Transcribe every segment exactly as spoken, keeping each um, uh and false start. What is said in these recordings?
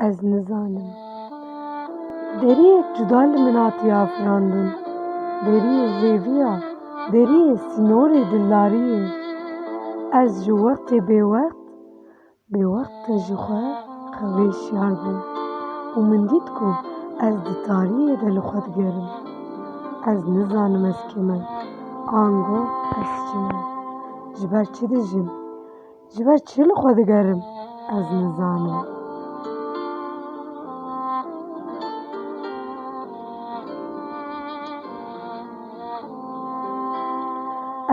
Ez nizanim. Deriyek cuda li min hatiye afirandin. Deriyê hêviya, deriyê sînorê dildariyê. Ez ji wextê bêwext, bêwext te ji xwe xewê şiyar bûm û min dît ku ez di tariyê de li xwe digerim. Ez nizanim ez kê me, ango ez çi me, ji ber çi dijim? Ji ber çi li xwe digerim? Ez nizanim.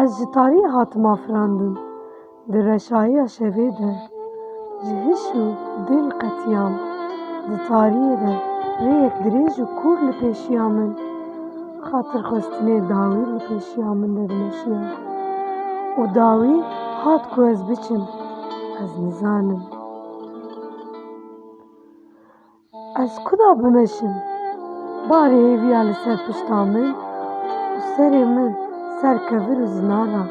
Ez ji tariyê hatim afirandin. Di reşayiya şevê de ji hiş û dil qetiyam. Di tariyê de rêyek dirêj û kûr li pêşiya min. Xatirxwestinê dawî li pêşiya min de dimeşiya û dawî hat ku ez biçim. Ez nizanim. Ez kuda bimeşim? Barê hêviya li ser pişta min û serê min ser kevir û zinan e.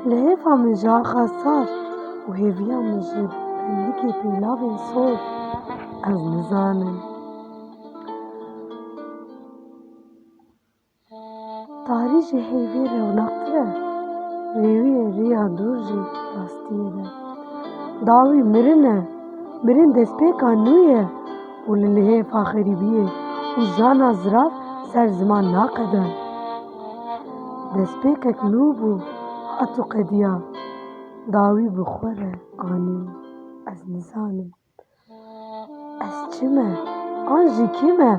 Lihêfa min ji axa sar û hêviya min ji bendikê pêlavên sor. Ez nizanim. Tarî ji hêvî rewnaqtir e, rêwiyê rêya dûr jî rastiyê de. Dawî mirin e, mirin destpêka nû ye û li lihêfa xerîbiyê û jana zirav ser ziman naqede. Destpêkek nû bû, hat û qediya. Dawî bi xwe re anî. Ez nizanim. Ez çi me? An jî kî me?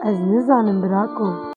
Ez nizanim birako.